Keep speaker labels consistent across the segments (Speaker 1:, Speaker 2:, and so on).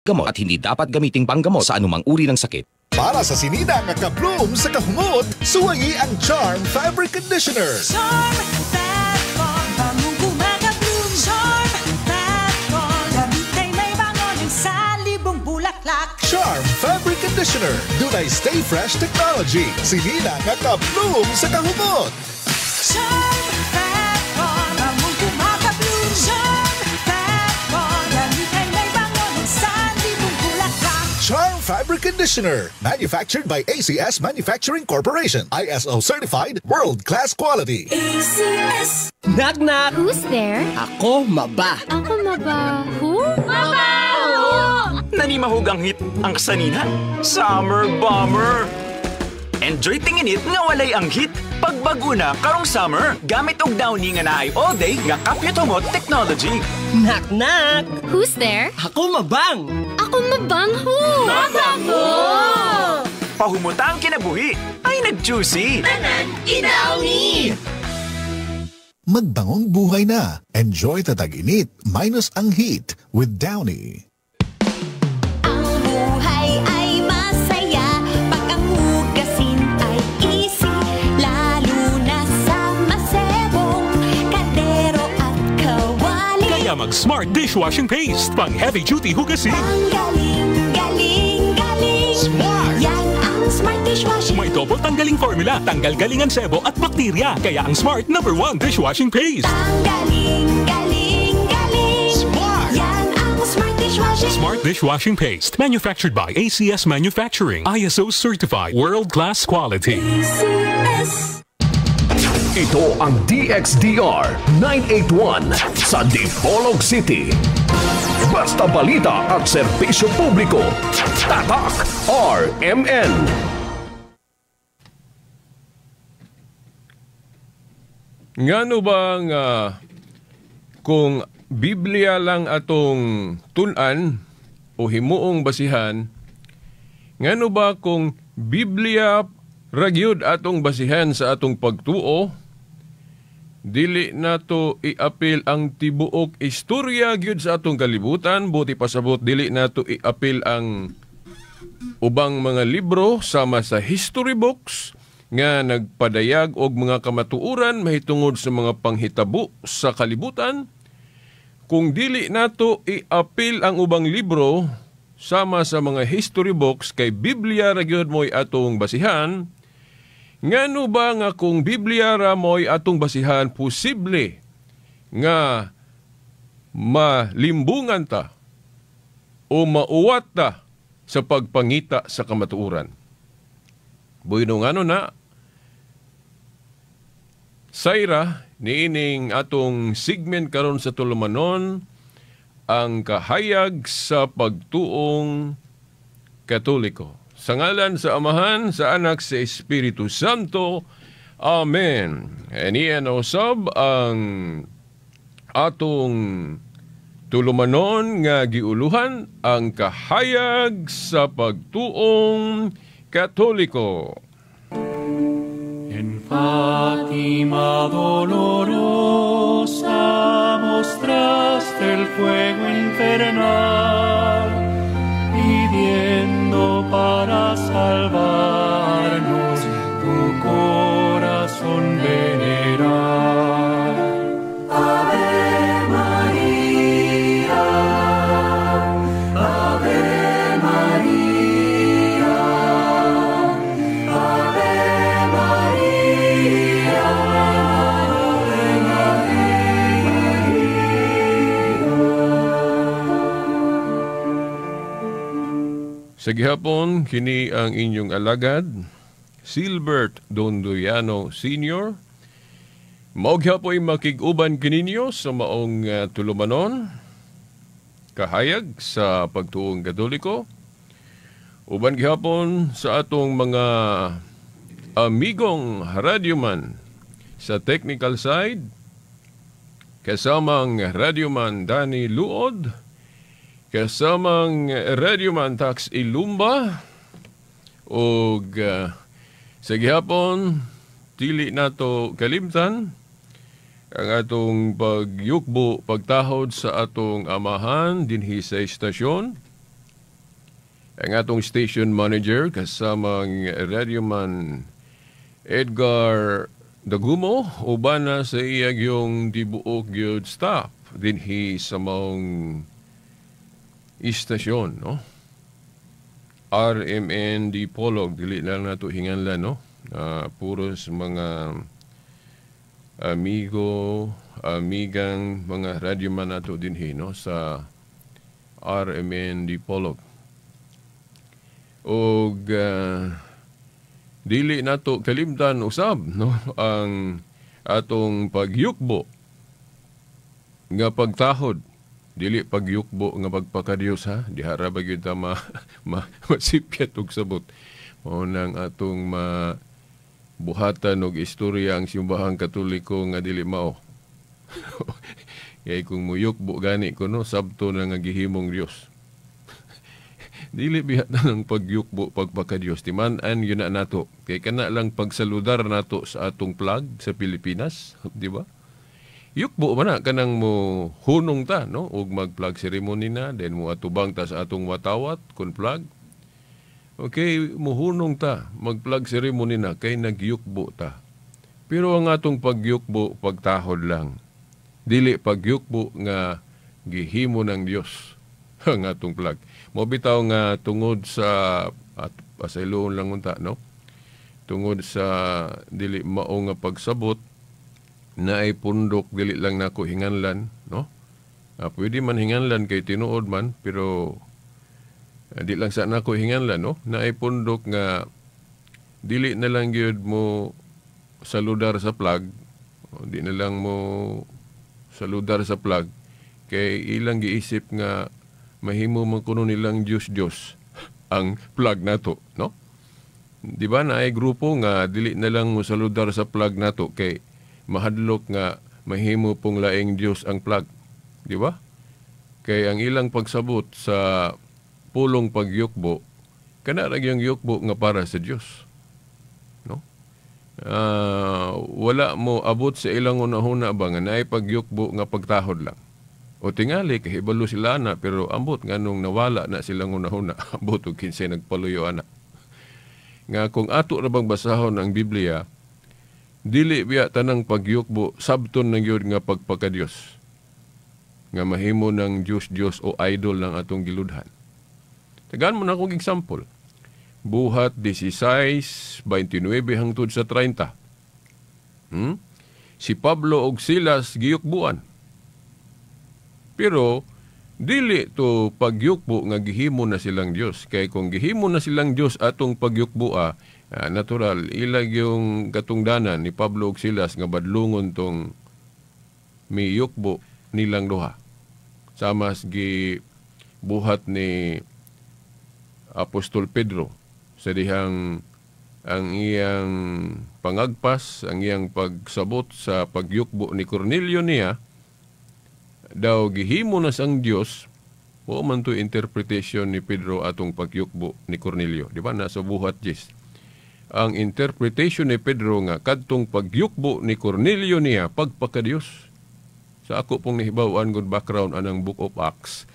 Speaker 1: Gamot at hindi dapat gamiting panggamot sa anumang uri ng sakit.
Speaker 2: Para sa sinina nga ka-bloom sa kahumot, suwayi ang Charm Fabric Conditioner.
Speaker 3: Charm Fabcon, bangong kumaka-bloom. Charm Fabcon, gamitay may bango ng salibong bulaklak.
Speaker 2: Charm Fabric Conditioner, dunay Stay Fresh Technology. Sinina nga ka-bloom sa kahumot.
Speaker 3: Charm Fabcon, bangong kumaka-bloom. Charm Fabcon, gamitay may bango ng salibong bulaklak.
Speaker 2: Charm Fabric Conditioner, manufactured by ACS Manufacturing Corporation. ISO certified, world-class quality.
Speaker 3: ACS.
Speaker 4: Knock knock.
Speaker 5: Who's there?
Speaker 4: Ako maba.
Speaker 5: Ako maba. Who? Mabaho!
Speaker 6: Nanimahog ang hit ang kasanina. Summer Bomber! Enjoy tinginit nga walay ang hit. Pagbago na karong summer, gamit og Downy nga naay all day nga kapyot humot technology.
Speaker 4: Knock knock.
Speaker 5: Who's there?
Speaker 4: Ako mabang.
Speaker 5: Ako mabangho. Mabango!
Speaker 6: Pahumuta ang kinabuhi ay nag-juicy.
Speaker 5: Tanan, i-Downy!
Speaker 2: Magbangong buhay na. Enjoy the tag-init minus ang heat with Downy.
Speaker 7: Ang buhay ay masaya pag ang hugasin ay easy, lalo na sa masebong kaldero at kawali.
Speaker 8: Kaya mag-Smart Dishwashing Paste pang heavy-duty hugasin.
Speaker 7: Ang galing, galing, galing.
Speaker 8: Smart!
Speaker 7: Yan ang Smart Dishwashing.
Speaker 8: May double tanggaling formula, tanggal galingan sebo at bakterya. Kaya ang Smart number 1 dishwashing paste.
Speaker 7: Ang galing, galing, galing.
Speaker 8: Smart!
Speaker 7: Yan ang Smart Dishwashing.
Speaker 8: Smart Dishwashing Paste, manufactured by ACS Manufacturing, ISO certified, world-class quality.
Speaker 7: ACS.
Speaker 9: Ito ang DXDR 981 sa Dipolog City. Basta balita at serbisyo publiko. Tatak RMN.
Speaker 10: Ngano ba nga kung Biblia lang atong tun-an o himuong basihan, ngano ba kung Biblia ragyud atong basihan sa atong pagtuo, dili nato iapil ang tibuok istorya gyud sa atong kalibutan, buti pasabot dili nato iapil ang ubang mga libro sama sa history books nga nagpadayag og mga kamatuoran mahitungod sa mga panghitabo sa kalibutan. Kung dili nato iapil ang ubang libro sama sa mga history books kay Biblia ra gyud mo'y atong basihan, ngano ba nga kung Biblia ra mo'y atong basihan, posible nga malimbungan ta o mauwat ta sa pagpangita sa kamatuoran? Bueno, ngano na sayra niining atong segment karon sa tulumanon, ang kahayag sa pagtuong Katoliko. Sa ngalan sa Amahan, sa Anak, sa Espiritu Santo. Amen. Aniyan usab ang atong tulumanon nga giuluhan ang kahayag sa pagtuong Katoliko.
Speaker 11: En Fátima dolorosa mostraste el fuego infernal, pidiendo para salvarnos tu corazón veneral.
Speaker 3: Ave María, Ave María, Ave María, Ave María.
Speaker 10: Sa gihapon, kini ang inyong alagad, Silbert Dondoyano Sr. Mao gihapoy makig-uban kininyo sa maong tulumanon, kahayag sa pagtuong Katoliko. Uban gihapon sa atong mga amigong radyoman sa technical side, kasamang radyoman Danny Luod, kasamang radyoman Tax Ilumba, og sa gihapon dili nato kalimtan ang atong pagyukbo, pagtahod sa atong amahan dinhi sa istasyon. Ang atong station manager kasamang radyoman Edgar Dagumo, uban na sa iya yung tibuok gyud staff dinhi sa maong istasyon, no? RMN Dipolog, dili lang nato hinganlan, no? Puros mga amigo, amigang mga radyoman nato dinhi, no, sa RMN Dipolog. Og dili nato kalimtan usab, no, ang atong pagyukbo nga pagtahod, dili pagyukbo nga pagpakadiyos, ha. Diha ra ba gyud ta ma, ma, masipyat og sabot. Mao nang atong ma buhatan og istorya ang Simbahang Katoliko nga dili mao. Kay kung muyukbo gani kuno, sabto na nga gihimong Dios. Dili biya ng pagyukbo pagpakadiyos. Timan-an yun na nato. Kay kana lang pagsaludar nato sa atong flag sa Pilipinas, di ba? Yukbo man na kanang mo hunong ta, no? Ug mag-flag ceremony na, then mo atubang ta sa atong watawat kun flag. Okay, muhunong ta, mag-flag ceremony na kay nagyukbo ta. Pero ang atong pagyukbo, pagtahod lang. Dili pagyukbo nga gihimo ng Dios ang atong flag. Mo bitaw nga tungod sa at pasayloon lang unta, no? Tungod sa dili mao nga pagsabot na ay pundok, dili lang nako hinganlan, no? Pwede man hinganlan kay tinuod man, pero di lang sa nako hinganlan, no? Na ay pundok nga dili na lang gyud mo saludar sa flag, o, di na lang mo saludar sa flag kay ilang giisip nga mahimo man kuno nilang Diyos-Diyos ang flag nato, no? Di ba na ay grupo nga dili na lang mo saludar sa flag nato kay mahadlok nga mahimo pong laing Diyos ang flag, di ba? Kay ang ilang pagsabot sa pulong pagyukbo, kana ra gyud yukbo nga para sa Dios, no? Wala mo abot sa ilang unahuna ba nga naay pagyukbo nga pagtahod lang. O tingali kahibalo sila na, pero ambot nganong nawala na silang unahuna, ambot og kinsay nagpaluyo ana. Nga kung ato ra bang basahon ang Biblia, dili biya tanang pagyukbo sabton ng gyud nga pagpakadiyos, nga mahimo ng Diyos-Diyos o idol ng atong giludhan. Tagaan mo na akong example. Buhat 16:29 hangtod sa 30. Si Pablo og Silas giyukbuan. Pero dili to pagyukbo nga gihimo na silang Dios. Kay kung gihimo na silang Dios atong pagyukboa, natural ilag yung katungdanan ni Pablo og Silas nga badlungon tong miyukbo nilang duha. Samas gibuhat ni Apostol Pedro sa dihang ang iyang pangagpas, ang iyang pagsabot sa pagyukbo ni Cornelio niya, daw gihimo na sang Dios. O man to interpretation ni Pedro atong pagyukbo ni Cornelio. Di ba? Nasa Buhat 10. Ang interpretation ni Pedro nga kadtong pagyukbo ni Cornelio niya pagpakadiyos. Sa ako pong nahibaw-an, good background anang Book of Acts.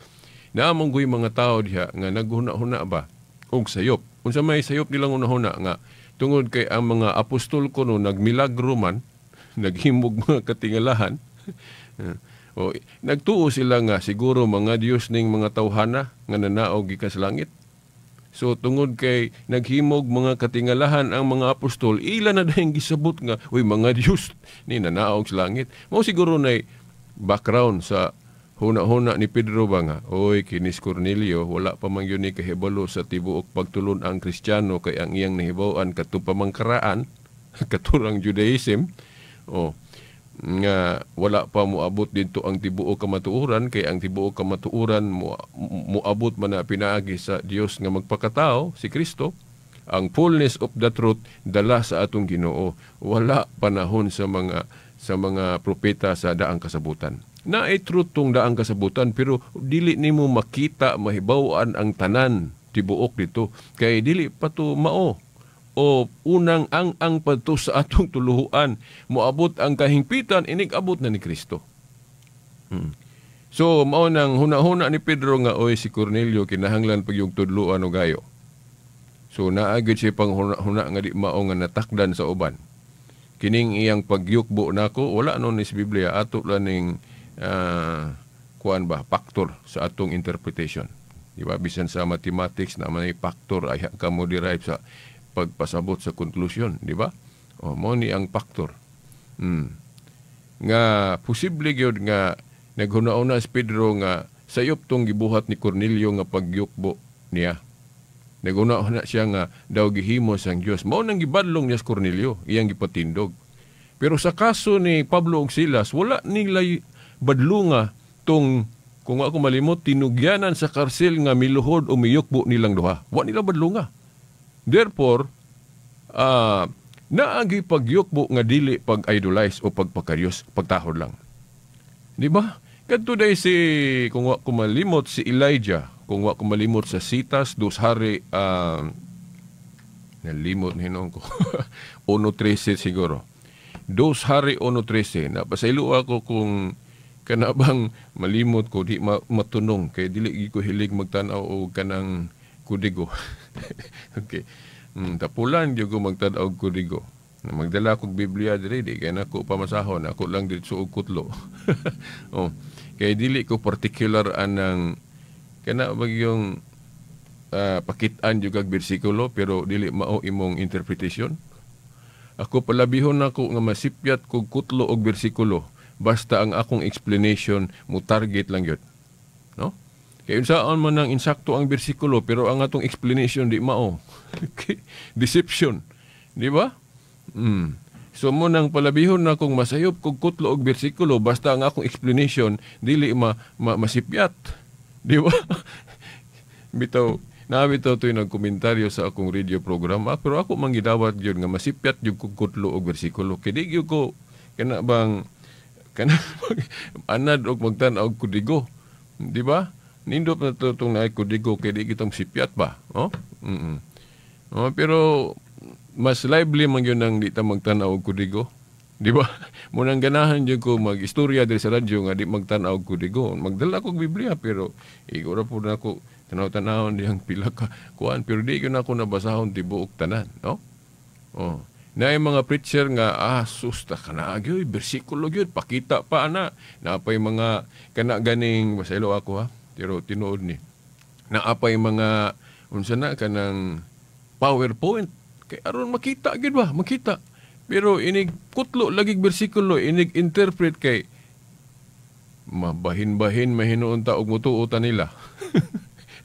Speaker 10: Naamong guy mga tao diha nga naghuna-huna ba og sayop. Unsa may sayop nilang hunahuna nga tungod kay ang mga apostol kuno nagmilagro man, naghimog mga katingalahan. O, nagtuo sila nga siguro mga Dios ning mga tawhana nga nanaog gikan sa langit. So tungod kay naghimog mga katingalahan ang mga apostol, ila na dahing gisabot nga uy mga Dios ni nanaog sa langit. Mao siguro nay background sa huna-huna ni Pedro ba nga, oy kinis Cornelio wala pa man yun ni kahibalo sa tibuok pagtulon ang Kristiyano kay ang iyang nahibaw-an kadto pa man karaan katurang Judaism, o nga wala pa moabot didto ang tibuok kamatuoran, kay ang tibuok kamatuoran moabot man na pinaagi sa Dios nga magpakatao si Kristo. Ang fullness of the truth dala sa atong Ginoo, wala panahon sa mga propeta sa daang kasabutan. Naay truth tong daang kasabutan, pero dili nimo makita mahibaw-an ang tanan tibuok dito kay dili pa to mao o unang ang pa to sa atong tuluhuan. Moabot ang kahingpitan inig abot na ni Kristo. So mao nang huna-huna ni Pedro nga oy, si Cornelio kinahanglan pag yung tudloan og ayo. So naa gyud siya pang huna-huna nga di mao nga natakdan sa uban. Kining iyang pagyukbo nako wala no ni sa Biblia, ato lang ning kuan ba, factor sa atong interpretation. Di ba, bisan sa mathematics na may factor ay ka mo derive sa pagpasabot sa conclusion, di ba? O mo ni ang factor. Nga posible gyud nga naghuna-una si Pedro nga sayop tong gibuhat ni Cornelio nga pagyukbo niya. Naghuna-una siya nga daw gihimo sang Dios. Mao nang gibadlong niya si Cornelio, iyang gipatindog. Pero sa kaso ni Pablo ug Silas, wala nila badlunga tong, kung ako malimot, tinugyanan sa karsel nga miluhod o miyukbo nilang duha. Wa nila badlunga. Therefore, naagi pagyukbo nga dili pag-idolize o pagpakadyos, pagtahod lang. Di ba? Kadto day si, kung wa ko malimot, si Elijah, kung wa ko malimot sa Citas, dos Hari, nalimot na hinuon ko, 1:13 siguro. Dos Hari 1:13. Napasaylo ako kung kanabang malimot ko, di matunong, kay dili ko hilig magtan-aw og kanang kudigo. Okay. Tapulan gyud ko magtan-aw og kudigo. Magdala kog Biblia diri, di kay nako pamasahon, ako lang diretso og kutlo. Oh, kay dili ko particular anang kana bagyong pakit-an jud kag bersikulo pero dili mao imong interpretation. Ako palabihon nako nga masipyat kog kutlo og bersikulo basta ang akong explanation mo target lang gyud. No? Kay unsaon man ang insakto ang bersikulo pero ang atong explanation di mao. Okay. Deception, di ba? So mo nang palabihon na kung masayop kog kutlo og bersikulo basta ang akong explanation dili masipyat. Di ba? Bitaw, nabitaw to'y nagkomentaryo sa akong radio program. Pero ako manggidawat gyud nga masipyat gyud kog kutlo og bersikulo. Kay di gyud ko kana bang kana anad og magtan-aw og kodigo. Di ba? Nindot na to tong naay kodigo kay di kitang sipyat ba? Oh? Oh, pero mas lively man yun ang di ta magtan-aw og kodigo. Di ba? Munang ganahan jud ko mag-istorya diri sa radyo nga di magtan-aw og kodigo. Magdala ko og Biblia pero igo ra pud nako tanaw-tanawon diyang pila ka kuan pero di gyud nako nabasahon tibuok tanan, no? Oh. Naay mga preacher nga sus ta kana gyud bersikulo gyud pakita pa ana. Naapay mga kana ganing masaylo ako ha, pero tinuod ni. Naapay mga unsa na kanang PowerPoint kay aron makita gyud ba, makita. Pero inig kutlo lagi bersikulo, inig interpret kay mabahin-bahin mahinuon ta og mutuo ta nila.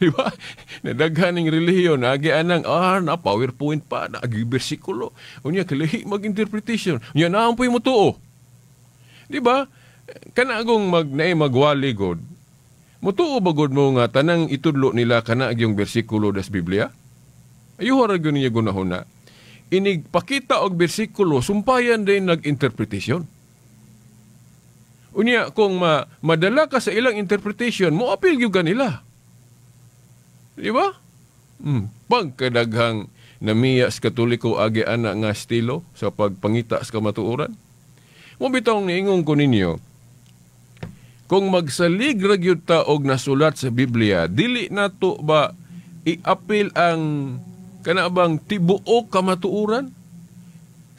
Speaker 10: Di ba? Nadaghan ning relihiyon, agi anang na PowerPoint pa, na agi bersikulo. Unya kalahi mag-interpretation. Unya naang po'y mutuo. Di ba? Kana agong naay magwali god. Mutuo ba god mo nga tanang itudlo nila kana agyong bersikulo das Biblia? Ayuho ra gyud niya gunahuna. Inig pakita og bersikulo, sumpayan din nag-interpretation. Unya kung madala ka sa ilang interpretation, moapil gyud ka nila. Di ba? Pagkadaghang namiya sa Katoliko agi ana nga estilo sa pagpangita sa kamatuoran. Mo bitawng niingon ko ninyo, kung magsalig ra gyud ta og nasulat sa Biblia, dili nato ba iapil ang kana bang tibuok kamatuoran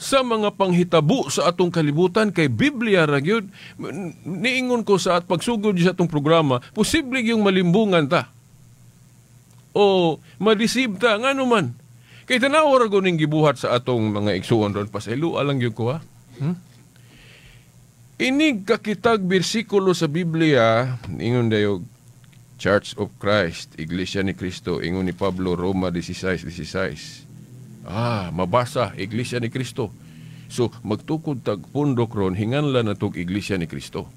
Speaker 10: sa mga panghitabo sa atong kalibutan kay Biblia ra gyud. Niingon ko sa at pagsugod sa atong programa, posible gyung malimbungan ta o madisib ta ngano man. Kay tanaw ra gud ning gibuhat sa atong mga igsuon ron, pasayloa lang gyud ko ha. Inig kakitag bersikulo sa Biblia, ingon dayog Church of Christ, Iglesia ni Cristo, ingon ni Pablo, Roma 16:16. Mabasa, Iglesia ni Cristo. So, magtukod tag pundok ron, hinganlan na tog Iglesia ni Cristo.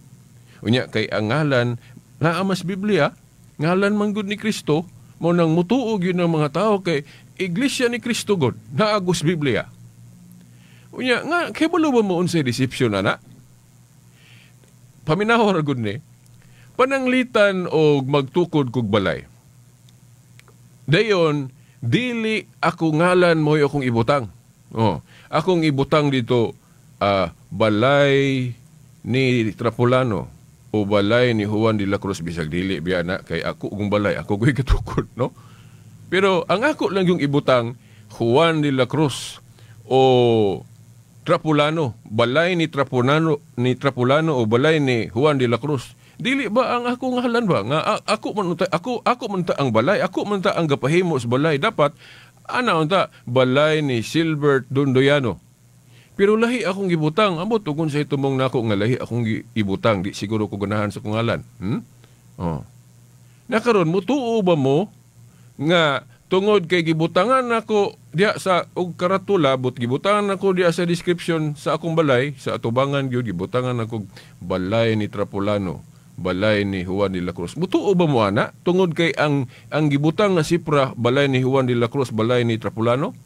Speaker 10: Unya, kay ang ngalan, naa mas Biblia, ngalan man gud ni Cristo, mo nang mutuog yun ng mga tao kay Iglesia ni Cristo god, naagos Biblia. Unya, nga, kay balo ba mo unsay deception, ana? Paminaw ra gud ni. Pananglitan og magtukod kog balay. Dayon, dili ako ngalan mo'y akong ibutang. Oh, akong ibutang dito, balay ni Trapolano o balay ni Juan de la Cruz, bisag dili biya na kay ako ug balay ako ko'y katukod, no? Pero ang ako lang yung ibutang Juan de la Cruz o Trapulano, balay ni Trapulano, o balay ni Juan de la Cruz. Dili ba ang ako ngalan ba nga ako man unta, ako man ta ang balay, ako man ta ang gapahimo sa balay, dapat ana unta balay ni Silbert Dondoyano. Pero lahi akong gibutang, ambot ug sa itumong nako nga lahi akong ibutang, di siguro ko ganahan sa kong ngalan. Oh. Nakaron mutuo ba mo nga tungod kay gibutangan nako diha sa og karatula, but gibutangan nako diha sa description sa akong balay, sa atubangan gyud gibutangan nako balay ni Trapulano, balay ni Juan de la Cruz. Mutuo ba mo ana tungod kay ang gibutang nga sipra balay ni Juan de la Cruz, balay ni Trapulano?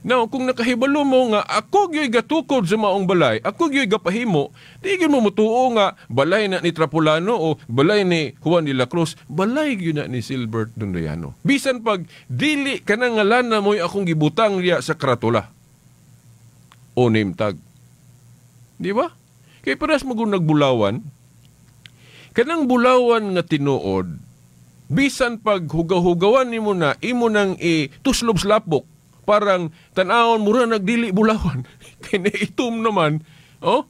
Speaker 10: Now, kung nakahibalo mo nga ako gyoy gatukod sa maong balay, ako gyoy gapahimo, di gyud mo mutuo nga balay na ni Trapulano o balay ni Juan de la Cruz, balay gyud na ni Silbert Dondoyano. Bisan pag dili kanang ngalan na mo'y akong gibutang diya sa karatula o name tag. Di ba? Kay paras mo kung nagbulawan, kanang bulawan nga tinuod, bisan pag hugaw-hugawan nimo na, imo nang ituslob sa lapok, parang tan-awon mura nagdili bulawan. Kay naitom naman, oh.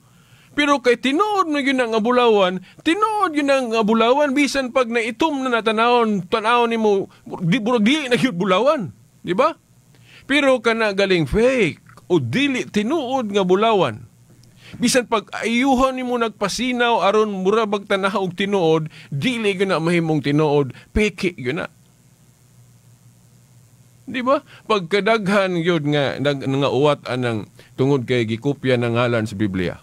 Speaker 10: Pero kay tinuod na gyud ang bulawan, tinuod gyud ang bulawan bisan pag naitom na natanawon, tan-awon nimo di murag dili na gyud bulawan, di ba? Pero kana galing fake o dili tinuod nga bulawan. Bisan pag ayuhan nimo nagpasinaw aron mura bag tanaw og tinuod, dili gyud na mahimong tinuod, peke gyud na. Di ba? Pagkadaghan gyud nga nga uwat anang tungod kay gikopya ng ngalan sa Biblia.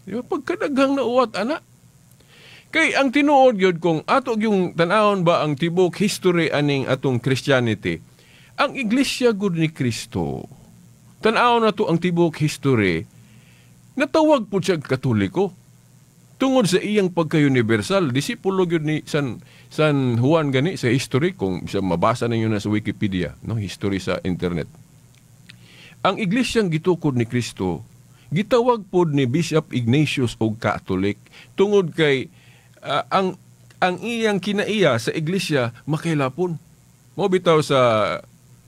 Speaker 10: Di ba? Pagkadaghang nauwat ana. Kay ang tinuod gyud kung ato yung tan-awon ba ang tibok history aning atong Christianity, ang Iglesia gud ni Kristo. Tan-awon nato ang tibok history, natawag po siya Katoliko. Tungod sa iyang pagka-universal, disipulo gyud ni San Juan gani sa history, kung sa mabasa ninyo na sa Wikipedia, no, history sa internet. Ang iglesyang gitukod ni Kristo, gitawag pod ni Bishop Ignatius og Catholic tungod kay ang iyang kinaiya sa iglesia makailapon. Mao bitaw sa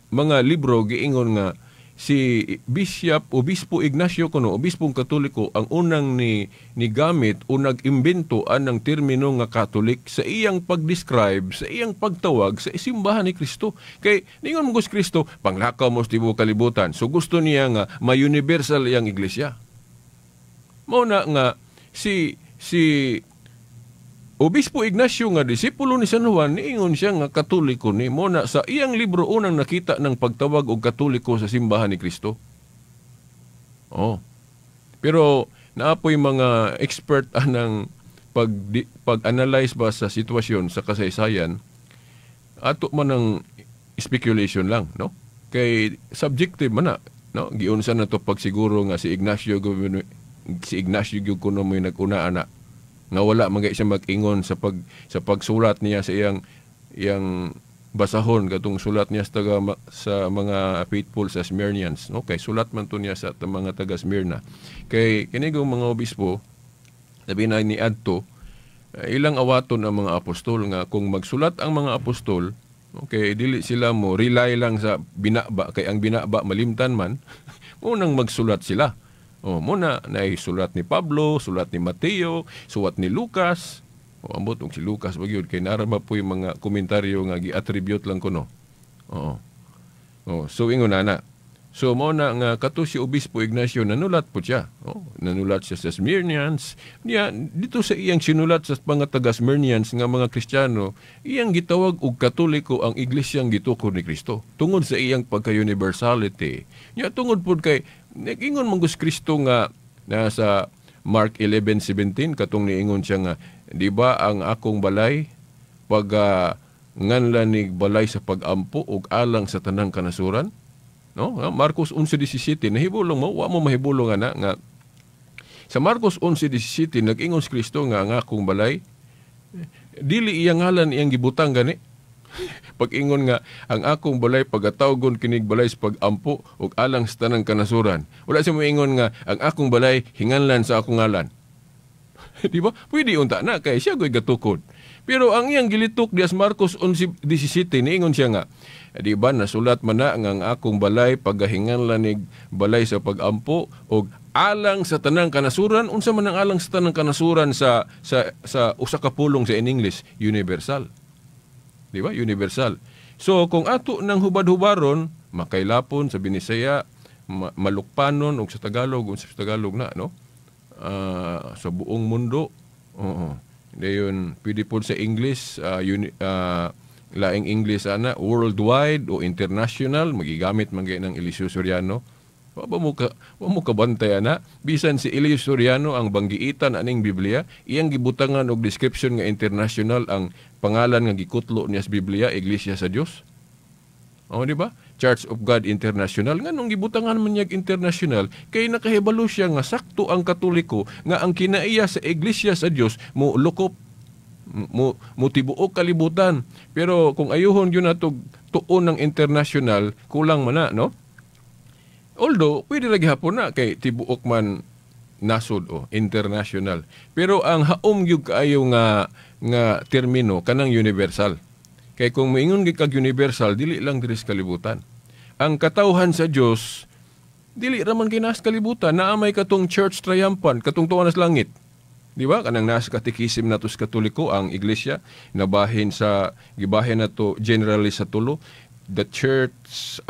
Speaker 10: mga libro giingon nga si Bishop Obispo Ignacio kuno, obispong Katoliko, ang unang ni gamit o nag-imbento anang termino nga Catholic sa iyang pag-describe, sa iyang pagtawag sa simbahan ni Kristo. Kay ningon mo si Kristo, panglakaw mo sa tibuok kalibutan. So gusto niya nga ma-universal iyang iglesia. Mao na nga si Obispo Ignacio nga disipulo ni San Juan, niingon siya nga Katoliko ni mo na sa iyang libro unang nakita ng pagtawag og Katoliko sa simbahan ni Kristo. Oh. Pero naapoy mga expert anang pag-analyze ba sa sitwasyon sa kasaysayan, ato man ang speculation lang, no? Kay subjective man na, no? Giunsa na to pagsiguro nga si Ignacio gyud kuno mo'y nag-una ana. Nga wala man siya mag-ingon sa pagsulat niya sa iyang basahon katong sulat niya sa, sa mga faithful sa Smyrnians, no? Kay sulat man to niya sa mga taga Smyrna. Kay kinigong mga obispo labi na ni adto, ilang awaton ang mga apostol nga kung magsulat ang mga apostol, okay, dili sila mo rely lang sa binaba kay ang binaba malimtan man, munang magsulat sila. Oh, muna na sulat ni Pablo, sulat ni Mateo, sulat ni Lucas. O ambot og si Lucas ba gyud kay nara ba po yung mga komentaryo nga gi-attribute lang kuno. Oo. Oh, so ingon ana. So mao na nga kato si Obispo Ignacio nanulat po siya. Oh, nanulat siya sa Smyrnians. Niya dito sa iyang sinulat sa mga taga Smyrnians nga mga Kristiyano, iyang gitawag og Katoliko ang iglesyang gitukod ni Kristo tungod sa iyang pagka-universality. Niya tungod pud kay nag-ingon man gud Kristo nga nasa Mark 11:17 katong niingon siya nga, di ba ang akong balay pag nganlan ni balay sa pag-ampo ug alang sa tanang kanasuran? No, Marcos 11:17 nahibulong mo, wa mo mahibulong ana nga sa Marcos 11:17 nag-ingon si Kristo nga ang akong balay dili iyang ngalan iyang gibutang gani. Pag-ingon nga ang akong balay pagatawgon kinig balay sa pag-ampo ug alang sa tanang kanasuran. Wala siya moingon nga ang akong balay hinganlan sa akong ngalan. Di ba? Pwede unta na kay siya goy gatukod. Pero ang iyang gilitok dias Marcos 11:17, niingon siya nga, di ba nasulat man na nga ang akong balay pagahinganlan nig balay sa pagampo og alang sa tanang kanasuran? Unsa man ang alang sa tanang kanasuran sa usa ka pulong sa in English? Universal. Di ba? Universal. So kung ato nang hubad-hubaron, makailapon sa Binisaya, malukpanon og sa Tagalog, unsa sa Tagalog na, no? Sa buong mundo. Oo. Dayon pwede po sa English, laing English ana, worldwide o international, magigamit man gay ng Eliseo Soriano. Wa mo kabantay ana, bisan si Eliseo Soriano ang banggiitan aning Biblia, iyang gibutangan og description nga international ang pangalan nga gikutlo niya sa Biblia, Iglesia sa Dios. Oh, di ba? Church of God International. Nganong gibutangan man niya international? Kay nakahibalo siya nga sakto ang Katoliko nga ang kinaiya sa Iglesia sa Dios mo lukop mo mo tibuok kalibutan. Pero kung ayuhon yun nato tuon ng international, kulang man na, no? Although, pwede lagi hapon na kay tibuok man nasod o international. Pero ang haom gyud kaayo nga nga termino kanang universal. Kay kung moingon gyud kag universal, dili lang diri sa kalibutan. Ang katawhan sa Dios dili ra man kay naa sa kalibutan, naa may katong church triumphant, katong tuwa sa langit. Di ba? Kanang nasa katikisim nato sa Katoliko, ang iglesia, nabahin sa, gibahin nato generally sa tulo, the church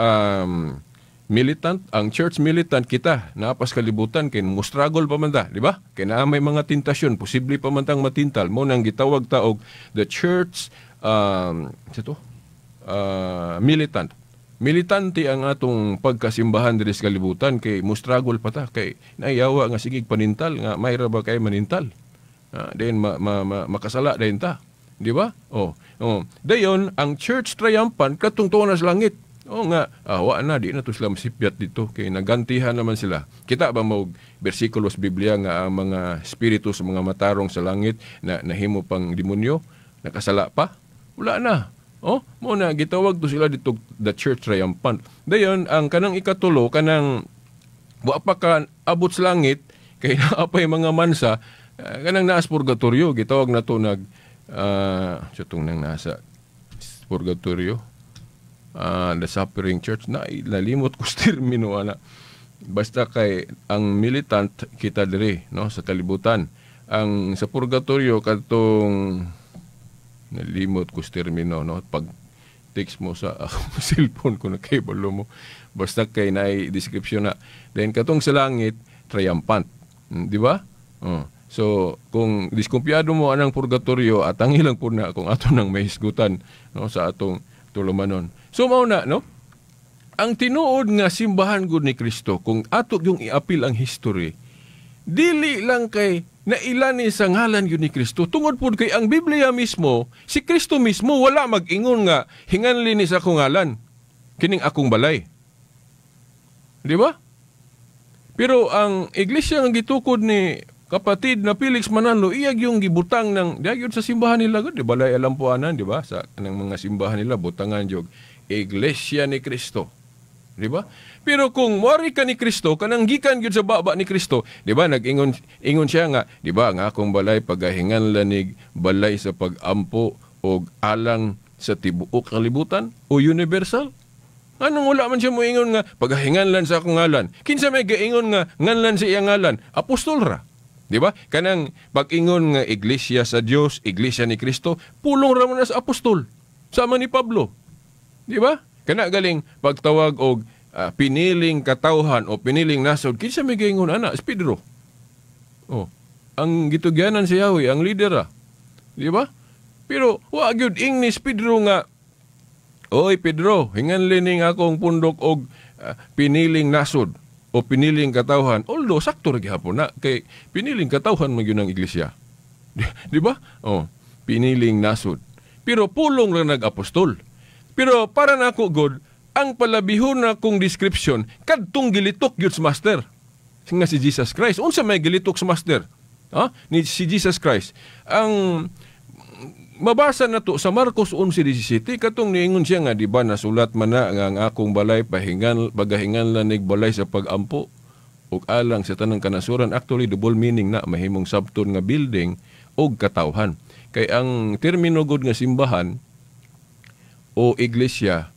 Speaker 10: militant, ang church militant kita, naapas kalibutan, kay mo struggle pa man ta, di ba? Kay naa may mga tentasyon, posible pa man tang matintal. Mo nang gitawag ta og the church sa to? Militant. Militante ang atong pagkasimbahan diri sa kalibutan kay mo struggle pa ta kay naiyawa nga sigig panintal nga mayra ba kay manintal. Then ma, ma, ma, makasala din ta. Di ba? Oh. Dayon ang church triumphant, katong tuwa na sa langit. O nga, wa na, di na to sila masipyat dito kay nagantihan naman sila. Kita ba mo bersikulo sa Biblia nga ang mga espiritu sa mga matarong sa langit na nahimo pang demonyo, nakasala pa? Wala na. Oh, mo na gitawag to sila dito the church triumphant. Dayon ang kanang ikatulo, kanang wa pa ka abot sa langit kay naa pay mga mansa, kanang naas purgatorio, gitawag na to nag sa tong nang nasa purgatorio, the suffering church na, nalimot ko sa termino ana. Basta kay ang militant kita diri, no, sa kalibutan. Ang sa purgatorio, katong nalimot ko sa termino, no, pag text mo sa akong cellphone ko na kabalo mo. Basta kay naay description na. Then katong sa langit triumphant. Di ba? Oh. So kung diskumpiyado mo anang purgatorio, at ang ilang po na kung ato nang mahisgutan, no, sa atong tulumanon. So mao na, no, ang tinuod nga simbahan gud ni Kristo, kung ato yung iapil ang history, dili lang kay nailani sa ngalan yun ni Kristo, tungod pud kay ang Biblia mismo, si Kristo mismo wala mag-ingon nga hinganli ni sa akong ngalan kining akong balay. Di ba? Pero ang iglesia nga gitukod ni kapatid na Felix Manalo, iyag yung gibutang ng di gyud sa simbahan nila gud, di balay alampuanan, di ba? Sa kanang mga simbahan nila butangan jog Iglesia ni Kristo. Di ba? Pero kung wari ka ni Kristo, kanang gikan gyud sa baba ni Kristo, di ba? Nag-ingon ingon siya nga, di ba, nga akong balay pagahingan lanig balay sa pagampo og alang sa tibuok kalibutan o universal. Anong wala man siya moingon nga pagahinganlan sa akong ngalan? Kinsa may gaingon nga nganlan sa iyang ngalan? Apostol ra. Di ba? Kanang pag-ingon nga iglesia sa Dios, iglesia ni Kristo, pulong ra man na sa apostol. Sama ni Pablo. Di ba? Kana galing pagtawag og piniling katawhan o piniling nasod, kinsa may gaingon ana? Si Pedro. Oh, ang gitugyanan si Yahweh, ang leader ra. Di ba? Pero wa gyud ingnis Pedro nga, "Oy Pedro, hinganli ning akong pundok og piniling nasod o piniling katawhan." Although sakto ra gihapon na kay piniling katawhan man gyud ang iglesia. Di ba? Oh, piniling nasod. Pero pulong ra nag-apostol. Pero para nako god, ang palabihon na kong description kadtong gilitok gyud sa master nga si Jesus Christ. Unsa may gilitok sa master? Ha? Ni si Jesus Christ. Ang mabasa na to sa Marcos 11:17, katong niingon siya nga, di ba nasulat man na nga ang akong balay pahingan pagahingan lanig balay sa pagampo. ug alang sa tanang kanasuran. Actually, double meaning na, mahimong sabton nga building og katawhan. Kay ang termino gud nga simbahan o iglesia,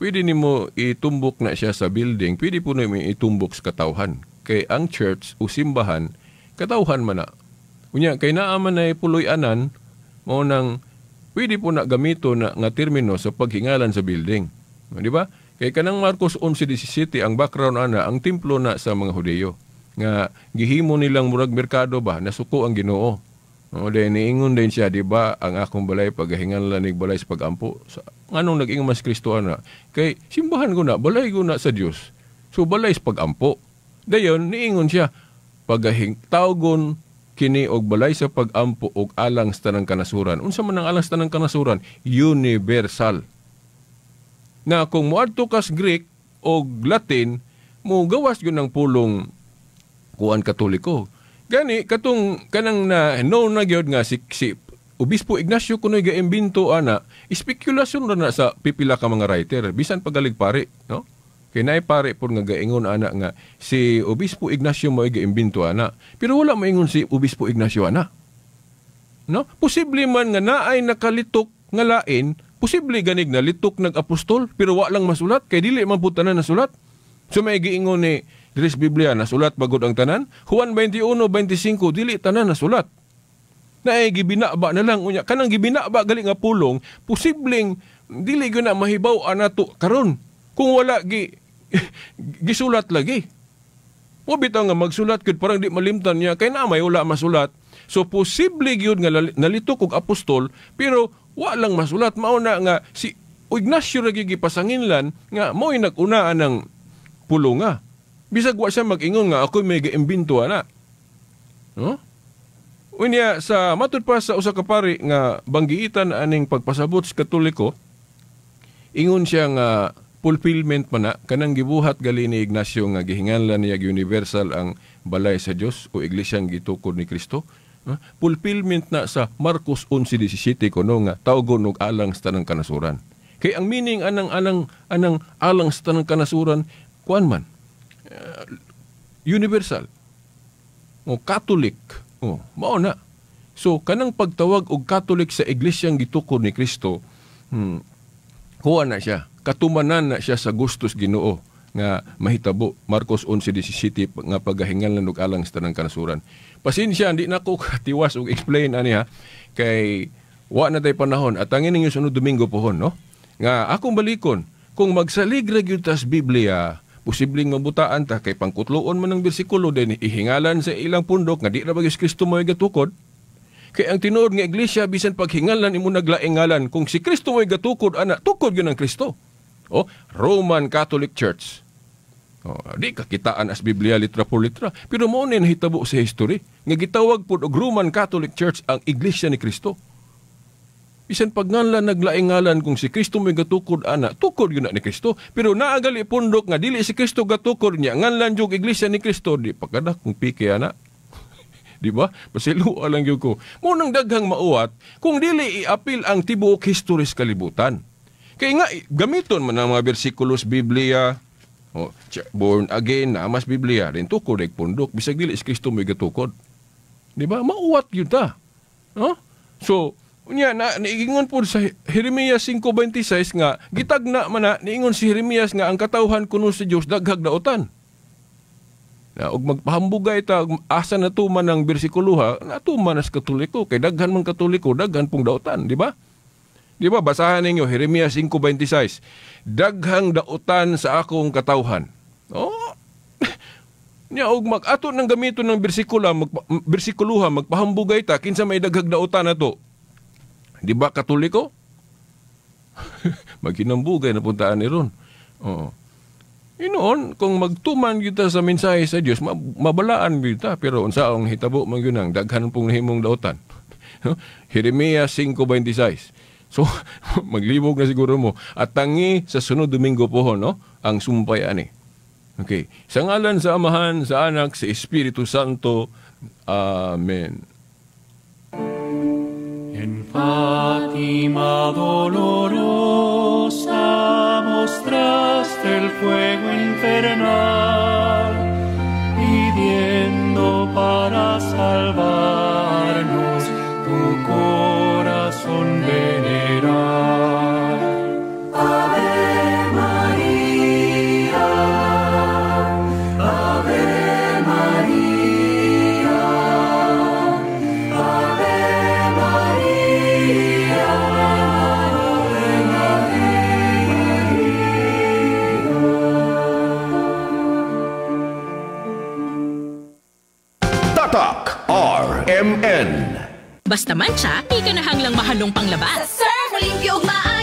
Speaker 10: pwede nimo itumbok na siya sa building, pwede po nimo itumbok sa katawhan. Kay ang church o simbahan, katawhan man na. Unya, kay naa man ay puloy-anan, mao nang pwede po na gamito na nga termino sa paghingalan sa building. Di ba? Kay kanang Marcos 11:17, ang background ana, ang templo na sa mga Hudeyo nga gihimo nilang murag merkado ba, nasuko ang Ginoo. O then niingon din siya, di ba, ang akong balay pagahingalan nig balay sa pagampo. Sa, nganong nag-ingon mas Kristo ana? Kay simbahan ko na, balay ko na sa Dios. So balay sa pagampo. Dayon niingon siya, pagahing tawgon kini og balay sa pagampo og alang sa tanang kanasuran. Unsa man ang alang sa tanang kanasuran? Universal. Na kung moadto kas Greek o Latin, mo gawas gyud ang pulong kuan Katoliko. Gani katong kanang na known na gyud nga si Obispo Ignacio kunoy gaimbento ana, spekulasyon ra na sa pipila ka mga writer bisan pagalig pare, no? Kay naay pare pud nga gaingon ana nga si Obispo Ignacio mo'y gaimbento ana, pero wala maingon si Obispo Ignacio ana. No? Posible man nga naay nakalitok nga lain, posible ganig na litok nag-apostol pero wa lang masulat kay dili man pud tanan nasulat. So may giingon ni Dres Biblia nasulat bagod ang tanan. Juan 21:25 dili tanan nasulat. Naay gibinaba na lang unya kanang gibinaba gali nga pulong, posibleng dili gyud na mahibaw anato karon kung wala gi gisulat lagi. Mo bitaw nga magsulat gyud parang di malimtan niya kay na may wala masulat. So posible gyud nga nalitok og apostol pero wa lang masulat. Mao na nga si Ignacio ra gyud gipasanginlan nga mo'y nag-unaan ng pulong nga. Bisag wa siya mag-ingon nga ako'y may gaimbento ana. No? Unya sa matud pa sa usa ka pari nga banggiitan aning pagpasabot sa Katoliko, ingon siya nga fulfillment man na kanang gibuhat gali ni Ignacio nga gihinganlan niya universal ang balay sa Dios o iglesyang gitukod ni Kristo. Fulfillment na sa Marcos 11:17 kuno nga tawgon og alang sa tanang kanasuran. Kay ang meaning anang anang anang alang sa tanang kanasuran kuan man universal o Catholic, o mao na. So kanang pagtawag og Catholic sa iglesyang gitukod ni Kristo, kuan na siya, katumanan na siya sa gustos Ginoo nga mahitabo. Marcos 11:17 nga pagahingalan og alang sa tanang kanasuran. Pasensya, hindi na ko katiwas og explain ani ha, kay wa na tay panahon at ang ining sunod Domingo pohon, no? Nga akong balikon, kung magsalig ra gyud tas Biblia, posibleng mabutaan ta kay pangkutloon man ang bersikulo din ihingalan sa ilang pundok nga di ra ba Kristo mo'y gatukod. Kay ang tinuod nga iglesia bisan paghingalan imo naglaing ngalan, kung si Kristo mo'y gatukod ana, tukod gyud ang Kristo. O Roman Catholic Church. O, di kakitaan as Biblia litra por litra, pero mao ni nahitabo sa history nga gitawag pud og Roman Catholic Church ang iglesia ni Kristo. Bisan pagnganlan naglaing ngalan, kung si Kristo may gatukod ana, tukod yun na ni Kristo. Pero naagali pundok nga dili si Kristo gatukod niya, nganlan jug iglesia ni Kristo, di pagkadak kung piki ana. Di ba? Pasilua lang gyud ko. Mo nang daghang mauwat kung dili iapil ang tibuok history sa kalibutan. Kay nga gamiton man ang mga bersikulos Biblia, o, born again na mas Biblia rin tukod ay pundok bisag dili si Kristo may gatukod. Di ba? Mauwat gyud ta. No? So unya na niingon po sa Jeremias 5:26 nga gitagna man na niingon si Jeremias nga ang katawhan kuno sa Dios daghag dautan. Na og magpahambugay ta asa na tuman ang bersikulo ha, natuman as Katoliko kay daghan man Katoliko daghan pong dautan, di ba? Di ba? Basahan ninyo Jeremias 5:26. Daghang dautan sa akong katawhan. Oh. Nya og mag-ato ng gamiton ng bersikulo, bersikuloha magpahambugay ta kinsa may daghag dautan nato. Di ba Katoliko? Maghinambugay na puntaan ni ron. Oo. Inoon, kung magtuman kita sa mensahe sa Dios, mabalaan kita. Pero unsaong hitabo man yun ang daghan pong nahimong dautan. Jeremias 5:26. So, maglibog na siguro mo. At tangi sa sunod Domingo po, no? Ang sumpay ani. Okay. Sa ngalan sa Amahan, sa Anak, sa Espiritu Santo. Amen.
Speaker 11: En Fátima dolorosa mostraste el fuego infernal.
Speaker 9: Tatak RMN.
Speaker 12: Basta mantsa, di ka nahanglang mahalong panglaba.
Speaker 7: Sa Surf, limpyo ug maayo.